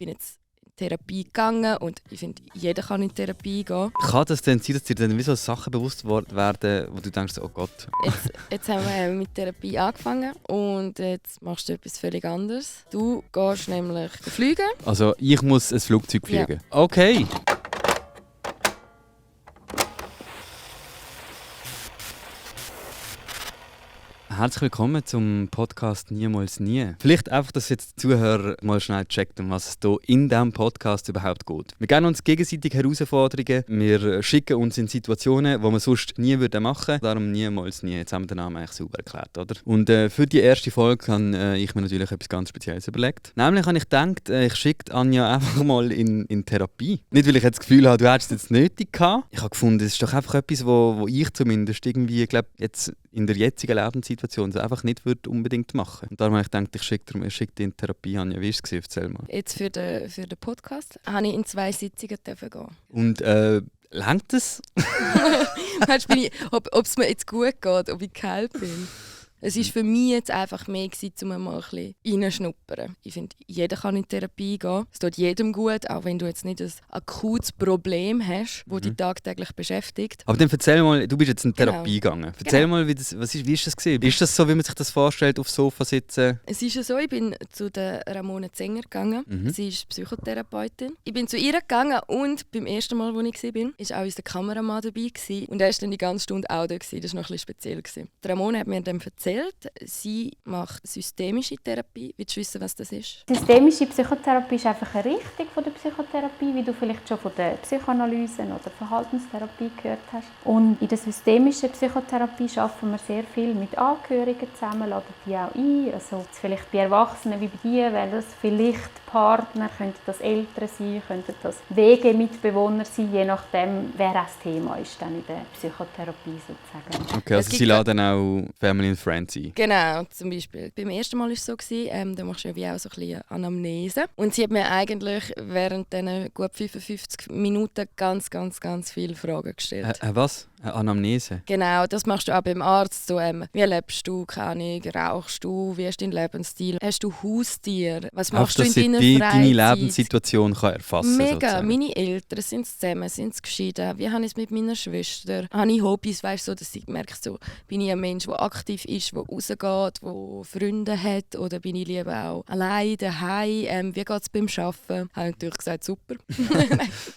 bin jetzt in Therapie gegangen und ich finde, jeder kann in Therapie gehen. Kann das denn sein, dass dir dann wie so Sachen bewusst werden, wo du denkst, oh Gott? Jetzt haben wir mit Therapie angefangen und jetzt machst du etwas völlig anderes. Du gehst nämlich fliegen. Also ich muss ein Flugzeug fliegen? Ja. Okay. Herzlich willkommen zum Podcast «Niemals nie». Vielleicht einfach, dass jetzt die Zuhörer mal schnell checkt, um was es hier in diesem Podcast überhaupt geht. Wir geben uns gegenseitig Herausforderungen, wir schicken uns in Situationen, die wir sonst nie machen würden. Darum «Niemals nie». Jetzt haben wir den Namen eigentlich sauber erklärt, oder? Und für die erste Folge habe ich mir natürlich etwas ganz Spezielles überlegt. Nämlich habe ich gedacht, ich schicke Anja einfach mal in Therapie. Nicht, weil ich jetzt das Gefühl habe, du hättest es jetzt nötig gehabt. Ich habe gefunden, es ist doch einfach etwas, wo ich zumindest irgendwie, glaube jetzt in der jetzigen Lebenssituation einfach nicht unbedingt machen. Und darum habe ich gedacht, ich schicke dich in Therapie. Anja, wie war es? Erzähl mal. Jetzt für den Podcast habe ich in 2 Sitzungen gehen. Und reicht das? Weißt du, ob es mir jetzt gut geht, ob ich geheilt bin? Es war für mich jetzt einfach mehr, um mal ein bisschen reinschnuppern. Ich finde, jeder kann in Therapie gehen. Es tut jedem gut, auch wenn du jetzt nicht ein akutes Problem hast, das dich tagtäglich beschäftigt. Aber dann erzähl mal, du bist jetzt in Therapie gegangen. Erzähl mal, wie ist das gewesen? Ist das so, wie man sich das vorstellt, aufs Sofa sitzen? Es ist ja so, ich bin zu der Ramona Zenger gegangen. Sie ist Psychotherapeutin. Ich bin zu ihr gegangen und beim ersten Mal, als ich war, war auch unser Kameramann dabei. Und er war dann die ganze Stunde auch da. Das war noch ein bisschen speziell. Die Ramona hat mir dann erzählt, sie macht systemische Therapie. Willst du wissen, was das ist? Systemische Psychotherapie ist einfach eine Richtung von der Psychotherapie, wie du vielleicht schon von der Psychoanalyse oder Verhaltenstherapie gehört hast. Und in der systemischen Psychotherapie arbeiten wir sehr viel mit Angehörigen zusammen, laden die auch ein. Also vielleicht bei Erwachsenen wie bei dir, weil das vielleicht Partner, könnten das Eltern sein, könnten das Wegemitbewohner sein, je nachdem, wer das Thema ist dann in der Psychotherapie sozusagen. Okay, also sie laden auch Family and Friends ein? Genau, zum Beispiel. Beim ersten Mal war es so, da machst du ja wie auch so ein bisschen Anamnese. Und sie hat mir eigentlich während diesen gut 55 Minuten ganz viele Fragen gestellt. Was? Eine Anamnese? Genau, das machst du auch beim Arzt. So, wie lebst du? Keine Ahnung, rauchst du? Wie ist dein Lebensstil? Hast du Haustier? Was machst du in deiner Freizeit? Deine Lebenssituation kann erfassen. Mega. Sozusagen. Meine Eltern sind zusammen, sind geschieden. Wie habe ich es mit meiner Schwester? Habe ich Hobbys, weißt du, so, dass ich merke, so, bin ich ein Mensch, der aktiv ist, der rausgeht, der Freunde hat? Oder bin ich lieber auch allein daheim? Wie geht es beim Arbeiten? Habe ich natürlich gesagt, super.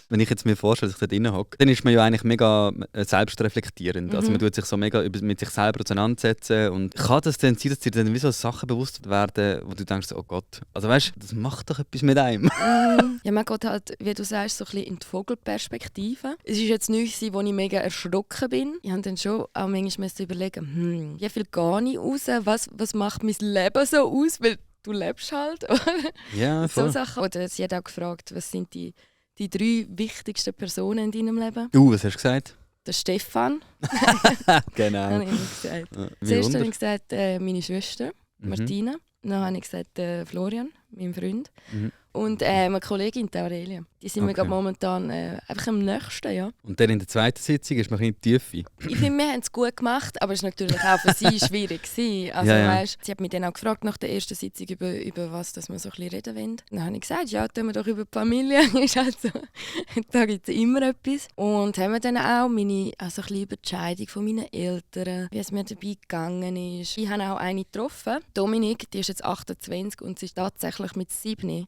Wenn ich jetzt mir vorstelle, dass ich da drin hocke, dann ist man ja eigentlich mega selbstreflektierend. Also man tut sich so mega mit sich selber auseinandersetzen. Und kann das denn sein, dass dir dann wie so Sachen bewusst werden, wo du denkst, oh Gott, also weißt du, das macht doch etwas mit einem. Ja, man geht halt, wie du sagst, so ein bisschen in die Vogelperspektive. Es war jetzt nichts, wo ich mega erschrocken bin. Ich habe dann schon auch manchmal überlegen, wie viel gehe ich raus, was macht mein Leben so aus, weil du lebst halt. Ja, voll. So Sachen. Oder sie hat auch gefragt, was sind die 3 wichtigsten Personen in deinem Leben? Was hast du gesagt? Der Stefan. Genau. Habe ich gesagt. Zuerst habe ich gesagt, meine Schwester, Martina. Dann habe ich gesagt, Florian, mein Freund. Und eine Kollegin, Aurelia. Die sind wir momentan einfach am nächsten. Ja. Und dann in der zweiten Sitzung ist man ein bisschen in die Tiefe. Ich finde, wir haben es gut gemacht, aber es war natürlich auch für sie schwierig. Also, weißt, sie hat mich dann auch gefragt nach der ersten Sitzung, über was dass wir so ein bisschen reden wollen. Dann habe ich gesagt, ja, tun wir doch über die Familie. Ist halt so. Da gibt es immer etwas. Und haben wir dann auch ein bisschen über die Scheidung von meinen Eltern, wie es mir dabei gegangen ist. Ich habe auch eine getroffen, Dominik, die ist jetzt 28 und sie ist tatsächlich mit 7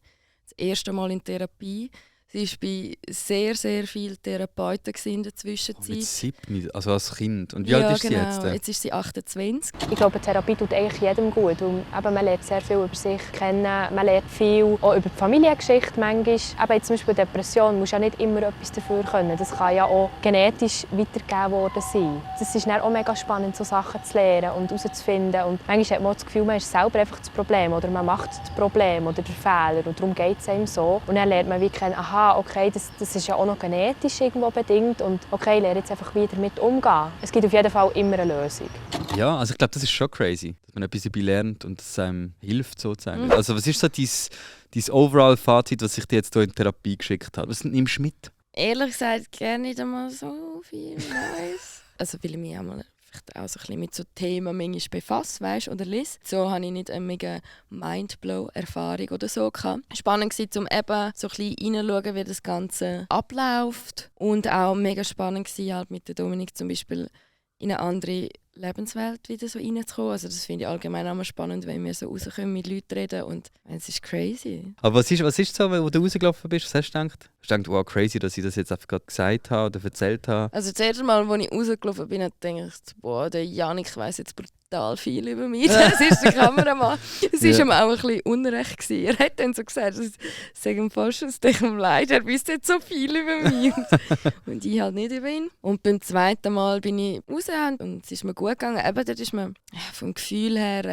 das erste Mal in Therapie. Sie war bei sehr vielen Therapeuten in der Zwischenzeit. Mit 7, also als Kind. Und wie alt ist sie jetzt? Jetzt ist sie 28. Ich glaube, Therapie tut eigentlich jedem gut. Und eben, man lernt sehr viel über sich kennen. Man lernt viel auch über die Familiengeschichte manchmal. Eben, zum Beispiel Depression muss ja nicht immer etwas dafür können. Das kann ja auch genetisch weitergegeben worden sein. Es ist dann auch mega spannend, so Sachen zu lernen und herauszufinden. Und manchmal hat man auch das Gefühl, man ist selber einfach das Problem. Oder man macht das Problem oder den Fehler. Und darum geht es einem so. Und dann lernt man wie kennen, aha, okay, das ist ja auch noch genetisch irgendwo bedingt und okay, lerne jetzt einfach wieder damit umgehen. Es gibt auf jeden Fall immer eine Lösung. Ja, also ich glaube, das ist schon crazy, dass man etwas dabei lernt und es einem hilft sozusagen. Also was ist so dein Overall-Fazit, was ich dir jetzt hier in Therapie geschickt habe? Was nimmst du mit? Ehrlich gesagt, gerne nicht einmal so viel Neues. Also weil ich mich auch mal vielleicht auch so ein bisschen mit so Themen manchmal befasse, weißt, oder lese. So habe ich nicht eine mega Mindblow-Erfahrung oder so gehabt. Spannend war, um eben so ein bisschen reinzuschauen, wie das Ganze abläuft. Und auch mega spannend war halt mit der Dominik zum Beispiel in eine andere Lebenswelt wieder so reinzukommen. Also das finde ich allgemein auch mal spannend, wenn wir so rauskommen, mit Leuten reden und es ist crazy. Aber was ist so, wo du rausgelaufen bist? Was hast du gedacht? Hast du gedacht, wow, crazy, dass ich das jetzt einfach gerade gesagt habe oder erzählt habe? Also das erste Mal, als ich rausgelaufen bin, dachte ich, boah, der Janik weiss jetzt brutal viel über mich. Das ist der Kameramann. Es war ihm auch ein bisschen unrecht gewesen. Er hat dann so gesagt, das sei ihm fast, es tut ihm leid, er wüsste jetzt so viel über mich. Und ich halt nicht über ihn. Und beim zweiten Mal bin ich raus und es ist mir gut gegangen. Eben, dort ist man vom Gefühl her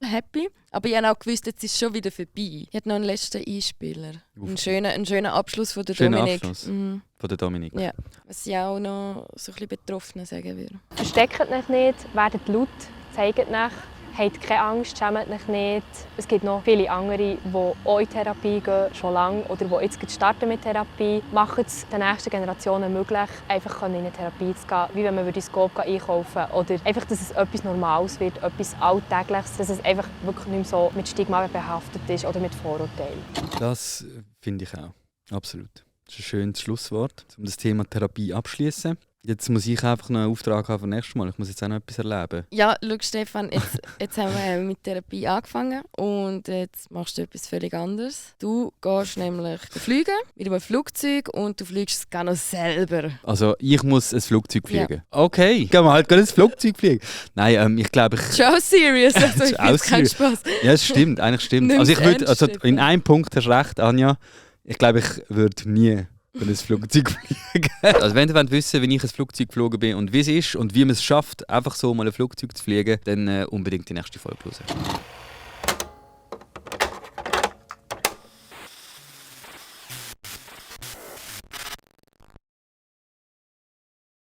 happy. Aber ich habe auch gewusst, jetzt ist es schon wieder vorbei. Ich hatte noch einen letzten Einspieler. Einen schönen Abschluss von der Dominik. Abschluss von der Dominik. Ja, was ich auch noch so ein bisschen Betroffenen sagen würde. Versteckt euch nicht, werdet laut, zeigt euch, habt keine Angst, schämt euch nicht. Es gibt noch viele andere, die auch in Therapie gehen, schon lange, oder die jetzt starten mit Therapie. Macht es den nächsten Generationen möglich, einfach in eine Therapie zu gehen, wie wenn man das Scope einkaufen würde. Oder einfach, dass es etwas Normales wird, etwas Alltägliches, dass es einfach wirklich nicht mehr so mit Stigma behaftet ist oder mit Vorurteilen. Das finde ich auch. Absolut. Das ist ein schönes Schlusswort, um das Thema Therapie abschließen. Jetzt muss ich einfach noch einen Auftrag haben für nächstes Mal. Ich muss jetzt auch noch etwas erleben. Ja, schau Stefan, jetzt haben wir mit Therapie angefangen und jetzt machst du etwas völlig anderes. Du gehst nämlich fliegen mit einem Flugzeug und du fliegst es gerne selber. Also ich muss ein Flugzeug fliegen? Ja. Okay, gehen wir halt gerade ins Flugzeug fliegen. Nein, ich glaube ich... Schon serious, also ich finde keinen Spaß. Ja, es stimmt, eigentlich stimmt. Also ich würde, also in einem Punkt hast du recht, Anja. Ich glaube, ich würde nie ein Flugzeug fliegen. Also wenn ihr wissen wollt, wie ich ein Flugzeug geflogen bin und wie es ist und wie man es schafft, einfach so mal ein Flugzeug zu fliegen, dann unbedingt die nächste Folge hören.